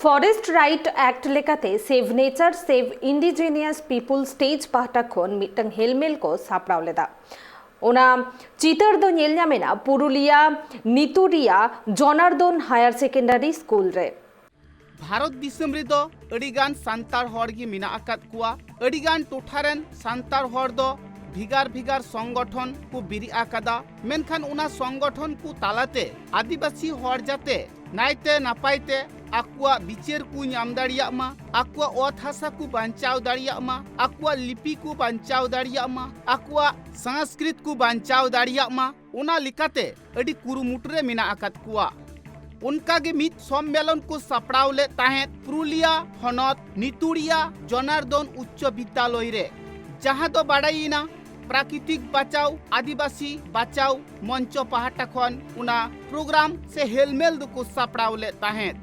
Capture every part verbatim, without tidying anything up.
Forest Right Act ᱞᱮᱠᱟᱛᱮ Save Nature Save Indigenous People Stage ᱯᱟᱦᱴᱟ ᱠᱷᱚᱱ ᱢᱤᱫᱴᱟᱝ ᱦᱮᱞᱢᱮᱞ ᱠᱚ ᱥᱟᱯᱲᱟᱣ ᱞᱮᱫᱟ᱾ ᱚᱱᱟ ᱪᱤᱛᱟᱹᱨ ᱫᱚ ᱧᱮᱞ ᱧᱟᱢᱮᱱᱟ ᱯᱩᱨᱩᱞᱤᱭᱟ ᱱᱤᱛᱩᱨᱤᱭᱟ ᱡᱚᱱᱟᱨᱫᱚᱱ ᱦᱟᱭᱟᱨ ᱥᱮᱠᱮᱱᱰᱟᱨᱤ ᱥᱠᱩᱞ ᱨᱮ᱾ ᱵᱷᱟᱨᱚᱛ ᱫᱤᱥᱚᱢ ᱨᱮᱫᱚ ᱟᱹᱰᱤᱜᱟᱱ ᱥᱟᱱᱛᱟᱲ ᱦᱚᱲ ᱜᱮ ᱢᱮᱱᱟᱜ ᱟᱠᱟᱫ ᱠᱚᱣᱟ᱾ ᱟᱹᱰᱤᱜᱟᱱ ᱴᱚᱴᱷᱟ ᱨᱮᱱ ᱥᱟᱱᱛᱟᱲ ᱦᱚᱲ ᱫᱚ ᱵᱷᱮᱜᱟᱨ ᱵᱷᱮᱜᱟᱨ ᱥᱚᱝᱜᱚᱴᱷᱚᱱ ᱠᱚ ᱵᱮᱨᱮᱫ ᱟᱠᱟᱫᱟ, ᱢᱮᱱᱠᱷᱟᱱ ᱚᱱᱟ ᱥᱚᱝᱜᱚᱴᱷᱚᱱ ᱠᱚ ᱛᱟᱞᱟᱛᱮ ᱟᱹᱫᱤᱵᱟᱹᱥᱤ ᱦᱚᱲ ᱡᱟᱛᱮ ᱱᱟᱭᱛᱮ ᱱᱟᱯᱟᱭ ᱛᱮ ᱟᱠᱚᱣᱟᱜ ᱵᱤᱪᱟᱹᱨ ᱠᱚ ᱧᱟᱢ ᱫᱟᱲᱮᱭᱟᱜ ᱢᱟ, ᱟᱠᱚᱣᱟᱜ ᱚᱛ ᱦᱟᱥᱟ ᱠᱚ ᱵᱟᱧᱪᱟᱣ ᱫᱟᱲᱮᱭᱟᱜ ᱢᱟ, ᱟᱠᱚᱣᱟᱜ ᱞᱤᱯᱤ ᱠᱚ ᱵᱟᱧᱪᱟᱣ ᱫᱟᱲᱮᱭᱟᱜ ᱢᱟ, ᱟᱠᱚᱣᱟᱜ ᱥᱚᱝᱥᱠᱨᱤᱛ ᱠᱚ ᱵᱟᱧᱪᱟᱣ ᱫᱟᱲᱮᱭᱟᱜ ᱢᱟ, ᱚᱱᱟ ᱞᱮᱠᱟᱛᱮ ᱟᱹᱰᱤ ᱠᱩᱨᱩᱢᱩᱴᱩ ᱨᱮ ᱢᱮᱱᱟᱜ ᱟᱠᱟᱫ ᱠᱚᱣᱟ᱾ ᱚᱱᱠᱟ ᱜᱮ ᱢᱤᱫ ᱥᱚᱢᱢᱮᱞᱚᱱ ᱠᱚ ᱥᱟᱯᱲᱟᱣ ᱞᱮᱫ ᱛᱟᱦᱮᱸᱫ ᱯᱩᱨᱩᱞᱤᱭᱟ ᱦᱚᱱᱚᱛ ᱱᱤᱛᱩᱲᱤᱭᱟ ᱡᱚᱱᱟᱨᱫᱚᱱ ᱩᱪᱪᱚ ᱵᱤᱫᱽᱫᱟᱞᱚᱭ ᱨᱮ, ᱡᱟᱦᱟᱸ ᱫᱚ ᱵᱟᱲᱟᱭᱮᱱᱟ ᱯᱨᱟᱠᱨᱤᱛᱤᱠ ᱵᱟᱪᱟᱣ ᱟᱹᱫᱤᱵᱟᱹᱥᱤ ᱵᱟᱪᱟᱣ ᱢᱚᱧᱪᱚ ᱯᱟᱦᱴᱟ ᱠᱷᱚᱱ ᱚᱱᱟ ᱯᱨᱳᱜᱨᱟᱢ ᱥᱮ ᱦᱮᱞᱢᱮᱞ ᱫᱚᱠᱚ ᱥᱟᱯᱲᱟᱣ ᱞᱮᱫ ᱛᱟᱦᱮᱸᱫ᱾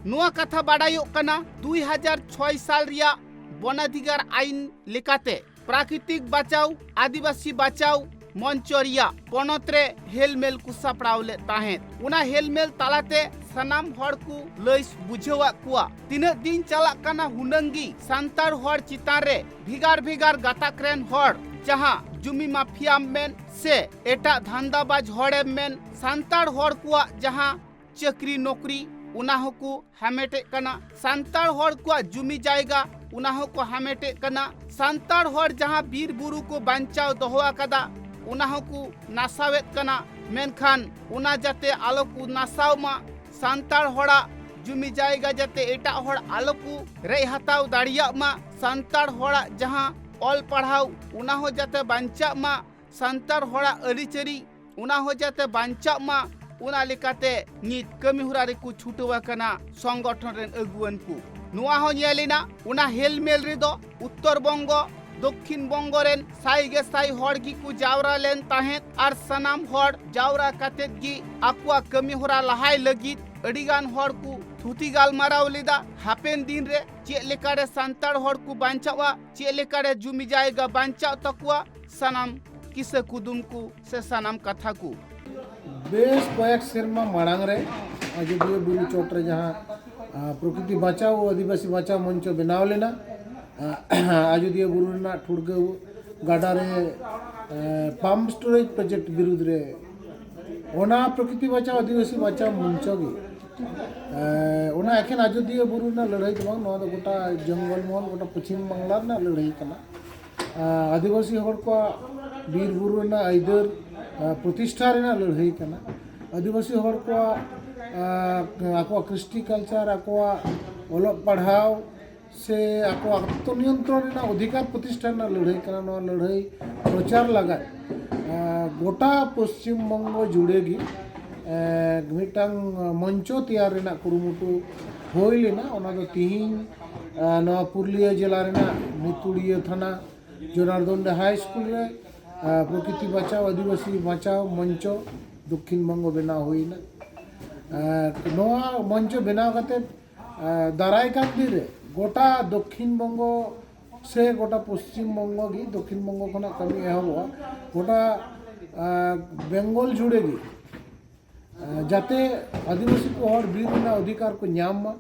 ᱱᱚᱣᱟ ᱠᱟᱛᱷᱟ ᱵᱟᱲᱟᱭᱚᱜ ᱠᱟᱱᱟ ᱫᱩᱭ ᱦᱟᱡᱟᱨ ᱪᱷᱚᱭ ᱥᱟᱞ ᱨᱮᱭᱟᱜ ᱵᱚᱱᱟᱫᱷᱤᱠᱟᱨ ᱟᱭᱤᱱ ᱞᱮᱠᱟᱛᱮ ᱯᱨᱟᱠᱨᱤᱛᱤᱠ ᱵᱟᱪᱟᱣ ᱟᱹᱫᱤᱵᱟᱹᱥᱤ ᱵᱟᱪᱟᱣ ᱢᱚᱧᱪᱚ ᱨᱮᱭᱟᱜ ᱯᱚᱱᱚᱛ ᱨᱮ ᱦᱮᱞᱢᱮᱞ ᱠᱚ ᱥᱟᱯᱲᱟᱣ ᱞᱮᱫ ᱛᱟᱦᱮᱸᱫ᱾ ᱚᱱᱟ ᱦᱮᱞᱢᱮᱞ ᱛᱟᱞᱟᱛᱮ ᱥᱟᱱᱟᱢ ᱦᱚᱲ ᱠᱚ ᱞᱟᱹᱭ ᱵᱩᱡᱷᱟᱹᱣᱟᱫ ᱠᱚᱣᱟ, ᱛᱤᱱᱟᱹᱜ ᱫᱤᱱ ᱪᱟᱞᱟᱜ ᱠᱟᱱᱟ ᱦᱩᱱᱟᱹᱝ ᱜᱮ ᱥᱟᱱᱛᱟᱲ ᱦᱚᱲ ᱪᱮᱛᱟᱱ ᱨᱮ ᱵᱷᱮᱜᱟᱨ ᱵᱷᱮᱜᱟᱨ ᱜᱟᱛᱟᱠ ᱨᱮᱱ ᱦᱚᱲ, ᱡᱟᱦᱟᱸ ᱡᱩᱢᱤ ᱢᱟᱯᱷᱤᱭᱟᱢ ᱢᱮᱱ ᱥᱮ ᱮᱴᱟᱜ ᱫᱷᱟᱱᱫᱟᱵᱟᱡᱽ ᱦᱚᱲᱮᱢ ᱢᱮᱱ, ᱥᱟᱱᱛᱟᱲ ᱦᱚᱲ ᱠᱚᱣᱟᱜ ᱡᱟᱦᱟᱸ ᱪᱟᱹᱠᱨᱤ ᱱᱚᱠᱨᱤ ᱚᱱᱟ ᱦᱚᱸᱠᱚ ᱦᱟᱢᱮᱴᱮᱫ ᱠᱟᱱᱟ᱾ ᱥᱟᱱᱛᱟᱲ ᱦᱚᱲ ᱠᱚᱣᱟᱜ ᱡᱩᱢᱤ ᱡᱟᱭᱜᱟ ᱚᱱᱟ ᱦᱚᱸᱠᱚ ᱦᱟᱢᱮᱴᱮᱫ ᱠᱟᱱᱟ᱾ ᱥᱟᱱᱛᱟᱲ ᱦᱚᱲ ᱡᱟᱦᱟᱸ ᱵᱤᱨ ᱵᱩᱨᱩ ᱠᱚ ᱵᱟᱧᱪᱟᱣ ᱫᱚᱦᱚ ᱟᱠᱟᱫᱟ ᱚᱱᱟ ᱦᱚᱸᱠᱚ ᱱᱟᱥᱟᱣᱮᱫ ᱠᱟᱱᱟ᱾ ᱢᱮᱱᱠᱷᱟᱱ ᱚᱱᱟ ᱡᱟᱛᱮ ᱟᱞᱚ ᱠᱚ ᱱᱟᱥᱟᱣ ᱢᱟ, ᱥᱟᱱᱛᱟᱲ ᱦᱚᱲᱟᱜ ᱡᱩᱢᱤ ᱡᱟᱭᱜᱟ ᱡᱟᱛᱮ ᱮᱴᱟᱜ ᱦᱚᱲ ᱟᱞᱚ ᱠᱚ ᱨᱮᱡ ᱦᱟᱛᱟᱣ ᱫᱟᱲᱮᱭᱟᱜ ᱢᱟ, ᱥᱟᱱᱛᱟᱲ ᱦᱚᱲᱟᱜ ᱡᱟᱦᱟᱸ ᱚᱞ ᱯᱟᱲᱦᱟᱣ ᱚᱱᱟ ᱦᱚᱸ ᱡᱟᱛᱮ ᱵᱟᱧᱪᱟᱜ ᱢᱟ, ᱥᱟᱱᱛᱟᱲ ᱦᱚᱲᱟᱜ ᱟᱹᱨᱤᱪᱟᱹᱞᱤ ᱚᱱᱟ ᱦᱚᱸ ᱡᱟᱛᱮ ᱵᱟᱧᱪᱟᱜ ᱢᱟ, ᱚᱱᱟ ᱞᱮᱠᱟᱛᱮ ᱱᱤᱛ ᱠᱟᱹᱢᱤ ᱦᱚᱨᱟ ᱨᱮᱠᱚ ᱪᱷᱩᱴᱟᱹᱣ ᱟᱠᱟᱱᱟ ᱥᱚᱝᱜᱚᱴᱷᱚᱱ ᱨᱮᱱ ᱟᱹᱜᱩᱣᱟᱹᱱ ᱠᱚ᱾ ᱱᱚᱣᱟ ᱦᱚᱸ ᱧᱮᱞ ᱮᱱᱟ, ᱚᱱᱟ ᱦᱮᱞᱢᱮᱞ ᱨᱮᱫᱚ ᱩᱛᱛᱚᱨ ᱵᱚᱝᱜᱚ, ᱫᱚᱠᱠᱷᱤᱱ ᱵᱚᱝᱜᱚ ᱨᱮᱱ ᱥᱟᱭ ᱜᱮ ᱥᱟᱭ ᱦᱚᱲ ᱜᱮᱠᱚ ᱡᱟᱣᱨᱟ ᱞᱮᱱ ᱛᱟᱦᱮᱸᱫ ᱟᱨ ᱥᱟᱱᱟᱢ ᱦᱚᱲ ᱡᱟᱣᱨᱟ ᱠᱟᱛᱮᱫ ᱜᱮ ᱟᱠᱚᱣᱟᱜ ᱠᱟᱹᱢᱤ ᱦᱚᱨᱟ ᱞᱟᱦᱟᱭ ᱞᱟᱹᱜᱤᱫ ᱟᱹᱰᱤᱜᱟᱱ ᱦᱚᱲ ᱠᱚ ᱛᱷᱩᱛᱤ ᱜᱟᱞᱢᱟᱨᱟᱣ ᱞᱮᱫᱟ᱾ ᱦᱟᱯᱮᱱ ᱫᱤᱱ ᱨᱮ ᱪᱮᱫ ᱞᱮᱠᱟᱨᱮ ᱥᱟᱱᱛᱟᱲ ᱦᱚᱲ ᱠᱚ ᱵᱟᱧᱪᱟᱣᱟ, ᱪᱮᱫ ᱞᱮᱠᱟᱨᱮ ᱡᱩᱢᱤ ᱡᱟᱭᱜᱟ ᱵᱟᱧᱪᱟᱜ ᱛᱟᱠᱚᱣᱟ, ᱥᱟᱱᱟᱢ ᱠᱤᱥᱟᱹ ᱠᱩᱫᱩᱢ ᱠᱚ ᱥᱮ ᱥᱟᱱᱟᱢ ᱠᱟᱛᱷᱟ ᱠᱚ᱾ ᱵᱮᱥ ᱠᱚᱭᱮᱠ ᱥᱮᱨᱢᱟ ᱢᱟᱲᱟᱝ ᱨᱮ ᱟᱡᱚᱫᱤᱭᱟᱹ ᱵᱩᱨᱩ ᱪᱚᱴ ᱨᱮ ᱡᱟᱦᱟᱸ ᱟᱨ ᱯᱨᱚᱠᱨᱤᱛᱤ ᱵᱟᱧᱪᱟᱣ, ᱟᱹᱫᱤᱵᱟᱹᱥᱤ ᱵᱟᱧᱪᱟᱣ ᱢᱚᱧᱪᱚ ᱵᱮᱱᱟᱣ ᱞᱮᱱᱟ᱾ ᱟᱨ ᱟᱡᱚᱫᱤᱭᱟᱹ ᱵᱩᱨᱩ ᱨᱮᱱᱟᱜ ᱴᱷᱩᱲᱜᱟᱹ ᱜᱟᱰᱟ ᱨᱮ, ᱮ, pump storage project ᱵᱤᱨᱩᱫᱽ ᱨᱮ ᱚᱱᱟ ᱯᱨᱚᱠᱨᱤᱛᱤ ᱵᱟᱧᱪᱟᱣ, ᱟᱹᱫᱤᱵᱟᱹᱥᱤ ᱵᱟᱧᱪᱟᱣ ᱢᱚᱧᱪᱚ ᱜᱮ, ᱮ, ᱚᱱᱟ ᱮᱠᱷᱮᱱ ᱟᱡᱚᱫᱤᱭᱟᱹ ᱵᱩᱨᱩ ᱨᱮᱱᱟᱜ ᱞᱟᱹᱲᱦᱟᱹᱭ ᱫᱚ ᱵᱟᱝ, ᱱᱚᱣᱟ ᱫᱚ ᱜᱚᱴᱟ ᱡᱚᱝᱜᱚᱞ ᱢᱚᱦᱚᱞ, ᱜᱚᱴᱟ ᱯᱚᱪᱷᱤᱢ ᱵᱟᱝᱞᱟ ᱨᱮᱱᱟᱜ ᱞᱟᱹᱲᱦᱟᱹᱭ ᱠᱟᱱᱟ᱾ ᱟᱨ ᱟᱹᱫᱤᱵᱟᱹᱥᱤ ᱦᱚᱲ ᱠᱚᱣᱟᱜ ᱵᱤᱨ ᱵᱩᱨᱩ ᱨᱮᱱᱟᱜ ᱟᱹᱭᱫᱟᱹᱨ, ᱟᱨ ᱯᱨᱚᱛᱤᱥᱴᱷᱟ ᱨᱮᱱᱟᱜ ᱞᱟᱹᱲᱦᱟᱹᱭ ᱠᱟᱱᱟ᱾ ᱟᱹᱫᱤᱵᱟᱹᱥᱤ ᱦᱚᱲ ᱠᱚᱣᱟᱜ, ᱟᱨ ᱟᱠᱚᱣᱟᱜ ᱠᱨᱤᱥᱴᱤ ᱠᱟᱞᱪᱟᱨ, ᱟᱠᱚᱣᱟᱜ ᱚᱞᱚᱜ ᱯᱟᱲᱦᱟᱣ ᱥᱮ ᱟᱠᱚᱣᱟᱜ ᱟᱛᱢᱚᱱᱤᱭᱚᱱᱛᱨᱚᱱ ᱨᱮᱱᱟᱜ ᱚᱫᱷᱤᱠᱟᱨ ᱯᱨᱚᱛᱤᱥᱴᱷᱟ ᱨᱮᱱᱟᱜ ᱞᱟᱹᱲᱦᱟᱹᱭ ᱠᱟᱱᱟ᱾ ᱱᱚᱣᱟ ᱞᱟᱹᱲᱦᱟᱹᱭ ᱯᱨᱚᱪᱟᱨ ᱞᱟᱹᱜᱤᱫ, ᱟᱨ ᱜᱚᱴᱟ ᱯᱚᱥᱪᱤᱢ ᱵᱚᱝᱜᱚ ᱡᱩᱲᱮ ᱜᱮ, ᱟᱨ ᱢᱤᱫᱴᱟᱝ ᱢᱚᱧᱪᱚ ᱛᱮᱭᱟᱨ ᱨᱮᱱᱟᱜ ᱠᱩᱨᱩᱢᱩᱴᱩ ᱦᱩᱭ ᱞᱮᱱᱟ᱾ ᱚᱱᱟ ᱫᱚ ᱛᱤᱦᱤᱧ, ᱟᱨ ᱱᱚᱣᱟ ᱯᱩᱨᱩᱞᱤᱭᱟᱹ ᱡᱮᱞᱟ ᱨᱮᱱᱟᱜ ᱱᱤᱛᱩᱲᱤᱭᱟᱹ ᱛᱷᱟᱱᱟ ᱡᱚᱱᱟᱨᱫᱚᱱ ᱰᱮ ᱦᱟᱭ ᱥᱠᱩᱞ ᱨᱮ, ᱟᱨ ᱯᱨᱚᱠᱨᱤᱛᱤ ᱵᱟᱧᱪᱟᱣ, ᱟᱹᱫᱤᱵᱟᱹᱥᱤ ᱵᱟᱧᱪᱟᱣ ᱢᱚᱧᱪᱚ ᱫᱚᱠᱠᱷᱤᱱ ᱵᱚᱝᱜᱚ ᱵᱮᱱᱟᱣ ᱦᱩᱭᱱᱟ᱾ ᱟᱨ ᱱᱚᱣᱟ ᱢᱚᱧᱪᱚ ᱵᱮᱱᱟᱣ ᱠᱟᱛᱮ, ᱟᱨ ᱫᱟᱨᱟᱭ ᱠᱟᱱ ᱫᱤᱱ ᱨᱮ ᱜᱚᱴᱟ ᱫᱚᱠᱠᱷᱤᱱ ᱵᱚᱝᱜᱚ ᱥᱮ ᱜᱚᱴᱟ ᱯᱚᱥᱪᱤᱢ ᱵᱚᱝᱜᱚ ᱜᱮ, ᱫᱚᱠᱠᱷᱤᱱ ᱵᱚᱝᱜᱚ ᱠᱷᱚᱱᱟᱜ ᱠᱟᱹᱢᱤ ᱮᱦᱚᱵᱚᱜᱼᱟ, ᱜᱚᱴᱟ, ᱟᱨ ᱵᱮᱝᱜᱚᱞ ᱡᱩᱲᱮ ᱜᱮ, ᱟᱨ ᱡᱟᱛᱮ ᱟᱹᱫᱤᱵᱟᱹᱥᱤ ᱠᱚ ᱦᱚᱲ ᱵᱤᱨ ᱨᱮᱱᱟᱜ ᱚᱫᱷᱤᱠᱟᱨ ᱠᱚ ᱧᱟᱢ ᱢᱟ᱾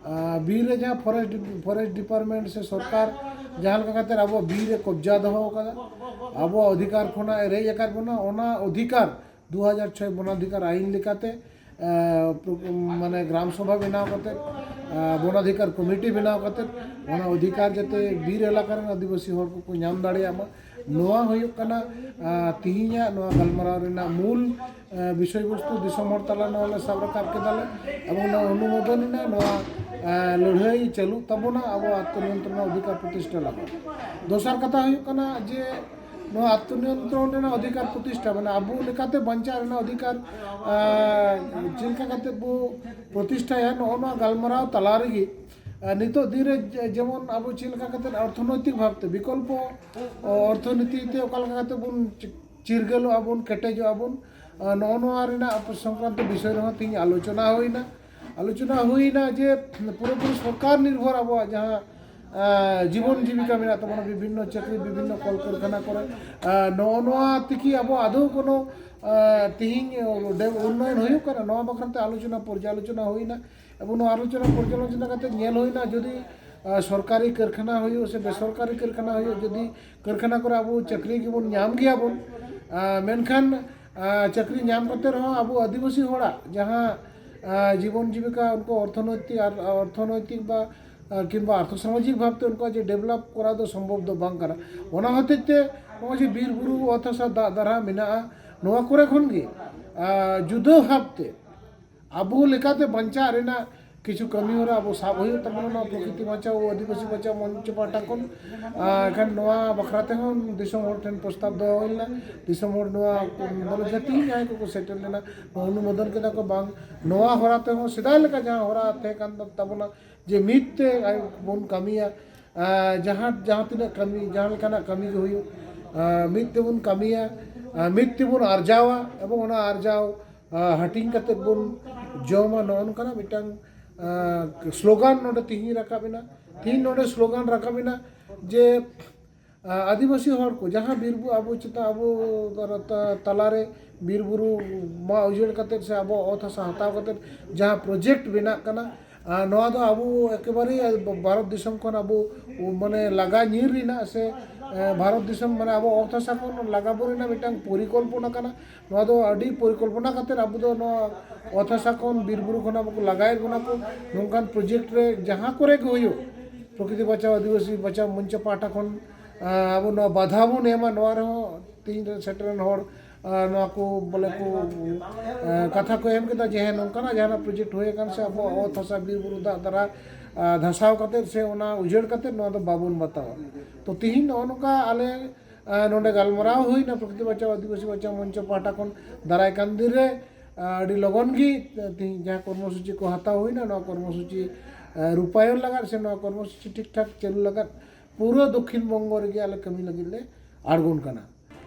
ᱟᱨ ᱵᱤᱨ ᱨᱮ ᱡᱟᱦᱟᱸ forest, forest department ᱥᱮ ᱥᱚᱨᱠᱟᱨ ᱡᱟᱦᱟᱸ ᱞᱮᱠᱟ ᱠᱟᱛᱮ ᱟᱵᱚ ᱵᱤᱨ ᱨᱮ ᱠᱚᱵᱽᱡᱟ ᱫᱚᱦᱚ ᱟᱠᱟᱫᱟ, ᱟᱵᱚᱣᱟᱜ ᱚᱫᱷᱤᱠᱟᱨ ᱠᱷᱚᱱᱟᱜ ᱮ ᱨᱮᱡ ᱟᱠᱟᱫ ᱵᱚᱱᱟ, ᱚᱱᱟ ᱚᱫᱷᱤᱠᱟᱨ ᱫᱩ ᱦᱟᱡᱟᱨ ᱪᱷᱚᱭ ᱵᱚᱱᱟᱫᱷᱤᱠᱟᱨ ᱟᱭᱤᱱ ᱞᱮᱠᱟᱛᱮ, ᱮ, ᱢᱟᱱᱮ ᱜᱨᱟᱢ ᱥᱚᱵᱷᱟ ᱵᱮᱱᱟᱣ ᱠᱟᱛᱮ, ᱮ, ᱵᱚᱱᱟᱫᱷᱤᱠᱟᱨ ᱠᱚᱢᱤᱴᱤ ᱵᱮᱱᱟᱣ ᱠᱟᱛᱮ, ᱚᱱᱟ ᱚᱫᱷᱤᱠᱟᱨ ᱡᱟᱛᱮ ᱵᱤᱨ ᱮᱞᱟᱠᱟ ᱨᱮᱱ ᱟᱹᱫᱤᱵᱟᱹᱥᱤ ᱦᱚᱲ ᱠᱚᱠᱚ ᱧᱟᱢ ᱫᱟᱲᱮᱭᱟᱜ ᱢᱟ, ᱱᱚᱣᱟ ᱦᱩᱭᱩᱜ ᱠᱟᱱᱟ, ᱮ, ᱛᱤᱦᱤᱧᱟᱜ ᱱᱚᱣᱟ ᱜᱟᱞᱢᱟᱨᱟᱣ ᱨᱮᱱᱟᱜ ᱢᱩᱞ, ᱮ, ᱵᱤᱥᱚᱭ ᱵᱚᱥᱛᱩ ᱫᱤᱥᱚᱢ ᱦᱚᱲ ᱛᱟᱞᱟ ᱱᱚᱣᱟ ᱞᱮ ᱥᱟᱵ ᱨᱟᱠᱟᱵ ᱠᱮᱫᱟᱞᱮ ᱮᱵᱚᱝ ᱱᱚᱣᱟ ᱚᱱᱩᱢᱳᱫᱚᱱ ᱮᱱᱟ᱾ ᱱᱚᱣᱟ, ᱮ, ᱞᱟᱹᱲᱦᱟᱹᱭ ᱪᱟᱹᱞᱩᱜ ᱛᱟᱵᱚᱱᱟ ᱟᱵᱚ ᱟᱛᱢᱚᱱᱤᱭᱚᱱᱛᱨᱚᱱ ᱚᱫᱷᱤᱠᱟᱨ ᱯᱨᱚᱛᱤᱥᱴᱷᱟ ᱞᱟᱹᱜᱤᱫ᱾ ᱫᱚᱥᱟᱨ ᱠᱟᱛᱷᱟ ᱦᱩᱭᱩᱜ ᱠᱟᱱᱟ ᱡᱮ ᱱᱚᱣᱟ ᱟᱛᱢᱚᱱᱤᱭᱚᱱᱛᱨᱚᱱ ᱨᱮᱱᱟᱜ ᱚᱫᱷᱤᱠᱟᱨ ᱯᱨᱚᱛᱤᱥᱴᱷᱟ, ᱢᱟᱱᱮ ᱟᱵᱚ ᱞᱮᱠᱟᱛᱮ ᱵᱟᱧᱪᱟᱜ ᱨᱮᱱᱟᱜ ᱚᱫᱷᱤᱠᱟᱨ, ᱟᱨ ᱪᱮᱫ ᱞᱮᱠᱟ ᱠᱟᱛᱮ ᱵᱚ ᱯᱨᱚᱛᱤᱥᱴᱷᱟᱭᱟ, ᱱᱚᱜᱼᱚ ᱱᱚᱣᱟ ᱜᱟᱞᱢᱟᱨᱟᱣ ᱛᱟᱞᱟ ᱨᱮᱜᱮ, ᱟᱨ ᱱᱤᱛᱚᱜ ᱫᱤᱱ ᱨᱮ ᱡᱮ-, ᱡᱮᱢᱚᱱ ᱟᱵᱚ ᱪᱮᱫ ᱞᱮᱠᱟ ᱠᱟᱛᱮ ᱚᱨᱛᱷᱚᱱᱳᱭᱛᱤᱠ ᱵᱷᱟᱵᱽᱛᱮ ᱵᱤᱠᱚᱞᱯᱚ ᱚᱨᱛᱷᱚᱱᱤᱛᱤ ᱛᱮ ᱚᱠᱟ ᱞᱮᱠᱟ ᱠᱟᱛᱮ ᱵᱚᱱ ᱪᱤ-, ᱪᱤᱨᱜᱟᱹᱞᱚᱜᱼᱟ ᱵᱚᱱ, ᱠᱮᱴᱮᱡᱚᱜᱼᱟ ᱵᱚᱱ, ᱟᱨ ᱱᱚᱜᱼᱚ ᱱᱚᱣᱟ ᱨᱮᱱᱟᱜ ᱥᱚᱝᱠᱨᱟᱱᱛᱚ ᱵᱤᱥᱚᱭ ᱨᱮᱦᱚᱸ ᱛᱮᱦᱮᱧ ᱟᱞᱳᱪᱚᱱᱟ ᱦᱩᱭᱱᱟ᱾ ᱟᱞᱳᱪᱚᱱᱟ ᱦᱩᱭᱱᱟ ᱡᱮ ᱯᱩᱨᱟᱹᱯᱩᱨᱤ ᱥᱚᱨᱠᱟᱨ ᱱᱤᱨᱵᱷᱚᱨ ᱟᱵᱚᱣᱟᱜ ᱡᱟᱦᱟᱸ, ᱟᱸ, ᱡᱤᱵᱚᱱ ᱡᱤᱵᱤᱠᱟ ᱢᱮᱱᱟᱜ ᱛᱟᱵᱚᱱᱟ, ᱵᱤᱵᱷᱤᱱᱱᱚ ᱪᱟᱹᱠᱨᱤ, ᱵᱤᱵᱷᱤᱱᱱᱚ ᱠᱚᱞᱠᱟᱨᱠᱷᱟᱱᱟ ᱠᱚᱨᱮ, ᱟᱸ, ᱱᱚᱜᱼᱚ ᱱᱚᱣᱟ ᱛᱮᱠᱤ ᱟᱵᱚ ᱟᱫᱚ ᱠᱳᱱᱳ, ᱟᱸ, ᱛᱮᱦᱮᱧ ᱰᱮ-, ᱩᱱᱱᱚᱭᱚᱱ ᱦᱩᱭᱩᱜ ᱠᱟᱱᱟ, ᱱᱚᱣᱟ ᱵᱟᱠᱷᱨᱟ ᱛᱮ ᱟᱞᱳᱪᱚᱱᱟ, ᱯᱚᱨᱡᱟᱞᱳᱪᱚᱱᱟ ᱦᱩᱭᱱᱟ᱾ ᱟᱵᱚ ᱱᱚᱣᱟ ᱟᱞᱳᱪᱚᱱᱟ ᱯᱚᱨᱡᱟᱞᱳᱪᱚᱱᱟ ᱠᱟᱛᱮ ᱧᱮᱞ ᱦᱩᱭᱱᱟ, ᱡᱩᱫᱤ ᱟᱨ ᱥᱚᱨᱠᱟᱨᱤ ᱠᱟᱹᱨᱠᱷᱟᱱᱟ ᱦᱩᱭᱩᱜ ᱥᱮ ᱵᱮᱥᱚᱨᱠᱟᱨᱤ ᱠᱟᱹᱨᱠᱷᱟᱱᱟ ᱦᱩᱭᱩᱜ, ᱡᱩᱫᱤ ᱠᱟᱹᱨᱠᱷᱟᱱᱟ ᱠᱚᱨᱮ ᱟᱵᱚ ᱪᱟᱹᱠᱨᱤ ᱜᱮᱵᱚᱱ ᱧᱟᱢ ᱜᱮᱭᱟᱵᱚᱱ, ᱟᱨ ᱢᱮᱱᱠᱷᱟᱱ ᱟᱨ ᱪᱟᱹᱠᱨᱤ ᱧᱟᱢ ᱠᱟᱛᱮ ᱨᱮᱦᱚᱸ ᱟᱵᱚ ᱟᱹᱫᱤᱵᱟᱹᱥᱤ ᱦᱚᱲᱟᱜ ᱡᱟᱦᱟᱸ ᱟᱨ ᱡᱤᱵᱚᱱ ᱡᱤᱵᱤᱠᱟ, ᱩᱱᱠᱩ ᱚᱨᱛᱷᱚᱱᱳᱭᱛᱤᱠ ᱟᱨ ᱚᱨᱛᱷᱚᱱᱳᱭᱛᱤᱠ ᱵᱟ ᱟᱨ ᱠᱤᱝᱵᱟ ᱟᱨᱛᱷᱚ ᱥᱟᱢᱟᱡᱤᱠ ᱵᱷᱟᱵᱽᱛᱮ ᱩᱱᱠᱩᱣᱟᱜ ᱡᱮ ᱰᱮᱵᱷᱞᱚᱯ ᱠᱚᱨᱟᱣ ᱫᱚ ᱥᱚᱢᱵᱷᱚᱵ ᱫᱚ ᱵᱟᱝ ᱠᱟᱱᱟ᱾ ᱚᱱᱟ ᱦᱚᱛᱮᱡ ᱛᱮ ᱱᱚᱜᱼᱚᱭ ᱡᱮ ᱵᱤᱨ ᱵᱩᱨᱩ, ᱚᱛ ᱦᱟᱥᱟ, ᱫᱟᱜ ᱫᱟᱨᱦᱟ ᱢᱮᱱᱟᱜᱼᱟ, ᱱᱚᱣᱟ ᱠᱚᱨᱮ ᱠᱷᱚᱱ ᱜᱮ ᱟᱨ ᱡᱩᱫᱟᱹ ᱵᱷᱟᱵᱽᱛᱮ ᱟᱵᱚ ᱞᱮᱠᱟᱛᱮ ᱵᱟᱧᱪᱟᱜ ᱨᱮᱱᱟᱜ ᱠᱤᱪᱷᱩ ᱠᱟᱹᱢᱤ ᱦᱚᱨᱟ ᱟᱵᱚ ᱥᱟᱵ ᱦᱩᱭᱩᱜ ᱛᱟᱵᱚᱱᱟ, ᱱᱚᱣᱟ ᱯᱨᱚᱠᱨᱤᱛᱤ ᱵᱟᱧᱪᱟᱣ ᱟᱹᱫᱤᱵᱟᱹᱥᱤ ᱵᱟᱧᱪᱟᱣ ᱢᱚᱧᱪᱚ ᱯᱟᱦᱴᱟ ᱠᱷᱚᱱ᱾ ᱟᱨ ᱮᱱᱠᱷᱟᱱ ᱱᱚᱣᱟ ᱵᱟᱠᱷᱨᱟ ᱛᱮᱦᱚᱸ ᱫᱤᱥᱚᱢ ᱦᱚᱲ ᱴᱷᱮᱱ ᱯᱨᱚᱥᱛᱟᱵ ᱫᱚᱦᱚ ᱦᱩᱭ ᱞᱮᱱᱟ᱾ ᱫᱤᱥᱚᱢ ᱦᱚᱲ ᱱᱚᱣᱟ ᱵᱚᱞᱮ ᱡᱟᱹᱛᱤ ᱡᱟᱦᱟᱸᱭ ᱠᱚᱠᱚ ᱥᱮᱴᱮᱨ ᱞᱮᱱᱟ, ᱚᱱᱩᱢᱳᱫᱚᱱ ᱠᱮᱫᱟ ᱠᱚ, ᱵᱟᱝ, ᱱᱚᱣᱟ ᱦᱚᱨᱟ ᱛᱮᱦᱚᱸ ᱥᱮᱫᱟᱭ ᱞᱮᱠᱟ ᱡᱟᱦᱟᱸ ᱦᱚᱨᱟ ᱛᱟᱦᱮᱸ ᱠᱟᱱ ᱛᱟᱵᱚᱱᱟ, ᱡᱮ ᱢᱤᱫ ᱛᱮ ᱵᱚᱱ ᱠᱟᱹᱢᱤᱭᱟ, ᱟᱨ ᱡᱟᱦᱟᱸ, ᱡᱟᱦᱟᱸ ᱛᱤᱱᱟᱹᱜ ᱠᱟᱹᱢᱤ, ᱡᱟᱦᱟᱸ ᱞᱮᱠᱟᱱᱟᱜ ᱠᱟᱹᱢᱤ ᱜᱮ ᱦᱩᱭᱩᱜ, ᱟᱨ ᱢᱤᱫ ᱛᱮᱵᱚᱱ ᱠᱟᱹᱢᱤᱭᱟ, ᱟᱨ ᱢᱤᱫ ᱛᱮᱵᱚᱱ ᱟᱨᱡᱟᱣᱟ, ᱮᱵᱚᱝ ᱚᱱᱟ ᱟᱨᱡᱟᱣ, ᱟᱨ ᱦᱟᱹᱴᱤᱧ ᱠᱟᱛᱮᱫ ᱵᱚᱱ ᱡᱚᱢᱟ, ᱱᱚᱜᱼᱚ ᱱᱚᱝᱠᱟᱱᱟᱜ ᱢᱤᱫᱴᱟᱝ, ᱟᱨ ᱥᱞᱳᱜᱟᱱ ᱱᱚᱰᱮ ᱛᱤᱦᱤᱧ ᱨᱟᱠᱟᱵ ᱮᱱᱟ᱾ ᱛᱤᱦᱤᱧ ᱱᱚᱰᱮ ᱥᱞᱳᱜᱟᱱ ᱨᱟᱠᱟᱵ ᱮᱱᱟ ᱡᱮ, ᱟᱨ ᱟᱹᱫᱤᱵᱟᱹᱥᱤ ᱦᱚᱲ ᱠᱚ ᱡᱟᱦᱟᱸ ᱵᱤᱨ ᱵᱩ-, ᱟᱵᱚ ᱪᱮᱛᱟᱱ, ᱟᱵᱚ ᱛᱟ-, ᱛᱟᱞᱟᱨᱮ ᱵᱤᱨ ᱵᱩᱨᱩ ᱢᱟᱜ ᱩᱡᱟᱹᱲ ᱠᱟᱛᱮᱫ ᱥᱮ ᱟᱵᱚᱣᱟᱜ ᱚᱛ ᱦᱟᱥᱟ ᱦᱟᱛᱟᱣ ᱠᱟᱛᱮᱫ ᱡᱟᱦᱟᱸ ᱯᱨᱚᱡᱮᱠᱴ ᱵᱮᱱᱟᱜ ᱠᱟᱱᱟ, ᱟᱨ ᱱᱚᱣᱟ ᱫᱚ ᱟᱵᱚ ᱮᱠᱮᱵᱟᱨᱮ ᱵᱷᱟᱨᱚᱛ ᱫᱤᱥᱚᱢ ᱠᱷᱚᱱ ᱟᱵᱚ ᱢᱟᱱᱮ ᱞᱟᱜᱟ ᱧᱤᱨ ᱨᱮᱱᱟᱜ ᱥᱮ, ᱮ, ᱵᱷᱟᱨᱚᱛ ᱫᱤᱥᱚᱢ ᱢᱟᱱᱮ ᱟᱵᱚ ᱚᱛ ᱦᱟᱥᱟ ᱠᱷᱚᱱ ᱞᱟᱜᱟ ᱵᱚ ᱨᱮᱱᱟᱜ ᱢᱤᱫᱴᱟᱝ ᱯᱚᱨᱤᱠᱚᱞᱯᱚᱱᱟ ᱠᱟᱱᱟ᱾ ᱱᱚᱣᱟ ᱫᱚ ᱟᱹᱰᱤ ᱯᱚᱨᱤᱠᱚᱞᱯᱚᱱᱟ ᱠᱟᱛᱮᱫ ᱟᱵᱚ ᱫᱚ ᱱᱚᱣᱟ ᱚᱛ ᱦᱟᱥᱟ ᱠᱷᱚᱱ ᱵᱤᱨ ᱵᱩᱨᱩ ᱠᱷᱚᱱ ᱟᱵᱚ ᱠᱚ ᱞᱟᱜᱟᱭᱮᱫ ᱵᱚᱱᱟ ᱠᱚ᱾ ᱱᱚᱝᱠᱟᱱ ᱯᱨᱚᱡᱮᱠᱴ ᱨᱮ ᱡᱟᱦᱟᱸ ᱠᱚᱨᱮ ᱜᱮ ᱦᱩᱭᱩᱜ, ᱯᱨᱚᱠᱨᱤᱛᱤ ᱵᱟᱧᱪᱟᱣ ᱟᱹᱫᱤᱵᱟᱹᱥᱤ ᱵᱟᱧᱪᱟᱣ ᱢᱚᱧᱪᱚ ᱯᱟᱦᱴᱟ ᱠᱷᱚᱱ, ᱟ, ᱟᱵᱚ ᱱᱚᱣᱟ ᱵᱟᱫᱷᱟ ᱵᱚᱱ ᱮᱢᱟ, ᱱᱚᱣᱟ ᱨᱮᱦᱚᱸ ᱛᱤᱦᱤᱧ ᱨᱮ ᱥᱮᱴᱮᱨᱮᱱ ᱦᱚᱲ, ᱟ, ᱱᱚᱣᱟ ᱠᱚ ᱵᱚᱞᱮ ᱠᱚ, ᱟ, ᱠᱟᱛᱷᱟ ᱠᱚ ᱮᱢ ᱠᱮᱫᱟ ᱡᱮ ᱦᱮᱸ, ᱱᱚᱝᱠᱟᱱᱟᱜ ᱡᱟᱦᱟᱱᱟᱜ ᱯᱨᱚᱡᱮᱠᱴ ᱦᱩᱭ ᱟᱠᱟᱱ ᱥᱮ ᱟᱵᱚᱣᱟᱜ ᱚᱛ ᱦᱟᱥᱟ ᱵᱤᱨ ᱵᱩᱨᱩ ᱫᱟᱜ ᱫᱟᱨᱟ, ᱟ, ᱫᱷᱟᱥᱟᱣ ᱠᱟᱛᱮᱫ ᱥᱮ ᱚᱱᱟ ᱩᱡᱟᱹᱲ ᱠᱟᱛᱮᱫ ᱱᱚᱣᱟ ᱫᱚ ᱵᱟᱵᱚᱱ ᱵᱟᱛᱟᱣᱟ᱾ ᱛᱚ ᱛᱤᱦᱤᱧ ᱱᱚᱜᱼᱚ ᱱᱚᱝᱠᱟ ᱟᱞᱮ, ᱟ, ᱱᱚᱰᱮ ᱜᱟᱞᱢᱟᱨᱟᱣ ᱦᱩᱭᱱᱟ ᱯᱨᱚᱠᱨᱤᱛᱤ ᱵᱟᱧᱪᱟᱣ ᱟᱹᱫᱤᱵᱟᱹᱥᱤ ᱵᱟᱧᱪᱟᱣ ᱢᱚᱧᱪᱚ ᱯᱟᱦᱴᱟ ᱠᱷᱚᱱ᱾ ᱫᱟᱨᱟᱭ ᱠᱟᱱ ᱫᱤᱱ ᱨᱮ, ᱟ, ᱟᱹᱰᱤ ᱞᱚᱜᱚᱱ ᱜᱮ ᱛᱤᱦᱤᱧ ᱡᱟᱦᱟᱸ ᱠᱚᱨᱢᱚᱥᱩᱪᱤ ᱠᱚ ᱦᱟᱛᱟᱣ ᱦᱩᱭᱱᱟ, ᱱᱚᱣᱟ ᱠᱚᱨᱢᱚᱥᱩᱪᱤ, ᱟ, ᱨᱩᱯᱟᱭᱚᱱ ᱞᱟᱜᱟᱫ ᱥᱮ ᱱᱚᱣᱟ ᱠᱚᱨᱢᱚᱥᱩᱪᱤ ᱴᱷᱤᱠ ᱴᱷᱟᱠ ᱪᱟᱹᱞᱩ ᱞᱟᱜᱟᱫ ᱯᱩᱨᱟᱹ ᱫᱚᱠᱠᱷᱤᱱ ᱵᱚᱝᱜᱚ ᱨᱮᱜᱮ ᱟᱞᱮ ᱠᱟᱹᱢᱤ ᱞᱟᱹᱜᱤᱫ ᱞᱮ ᱟᱬᱜᱚᱱ ᱠᱟᱱᱟ᱾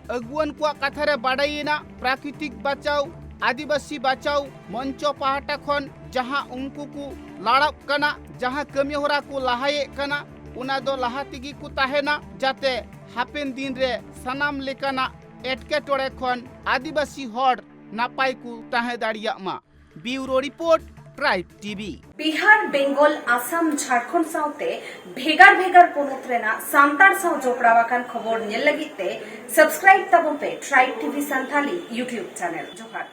ᱟᱹᱜᱩᱣᱟᱹᱱ ᱠᱚᱣᱟᱜ ᱠᱟᱛᱷᱟ ᱨᱮ ᱵᱟᱰᱟᱭᱮᱱᱟ, ᱯᱨᱟᱠᱨᱤᱛᱤᱠ ᱵᱟᱪᱟᱣ, ᱟᱹᱫᱤᱵᱟᱹᱥᱤ ᱵᱟᱪᱟᱣ ᱢᱚᱧᱪᱚ ᱯᱟᱦᱴᱟ ᱠᱷᱚᱱ ᱡᱟᱦᱟᱸ ᱩᱱᱠᱩ ᱠᱚ ᱞᱟᱲᱟᱣᱜ ᱠᱟᱱᱟ, ᱡᱟᱦᱟᱸ ᱠᱟᱹᱢᱤ ᱦᱚᱨᱟ ᱠᱚ ᱞᱟᱦᱟᱭᱮᱫ ᱠᱟᱱᱟ, ᱚᱱᱟ ᱫᱚ ᱞᱟᱦᱟ ᱛᱮᱜᱮ ᱠᱚ ᱛᱟᱦᱮᱱᱟ, ᱡᱟᱛᱮ ᱦᱟᱯᱮᱱ ᱫᱤᱱ ᱨᱮ ᱥᱟᱱᱟᱢ ᱞᱮᱠᱟᱱᱟᱜ ᱮᱴᱠᱮᱴᱚᱬᱮ ᱠᱷᱚᱱ ᱟᱹᱫᱤᱵᱟᱹᱥᱤ ᱦᱚᱲ ᱱᱟᱯᱟᱭ ᱠᱚ ᱛᱟᱦᱮᱸ ᱫᱟᱲᱮᱭᱟᱜ ᱢᱟ᱾ Bureau report, Tribe T V. Bihar, Bengal, Assam, Jharkhand ᱥᱟᱶᱛᱮ ᱵᱷᱮᱜᱟᱨ ᱵᱷᱮᱜᱟᱨ ᱯᱚᱱᱚᱛ ᱨᱮᱱᱟᱜ ᱥᱟᱱᱛᱟᱲ ᱥᱟᱶ ᱡᱚᱯᱲᱟᱣ ᱟᱠᱟᱱ ᱠᱷᱚᱵᱚᱨ ᱧᱮᱞ ᱞᱟᱹᱜᱤᱫ ᱛᱮ subscribe ᱛᱟᱵᱚᱱ ᱯᱮ Tribe T V Santhali YouTube channel. ᱡᱚᱦᱟᱨ᱾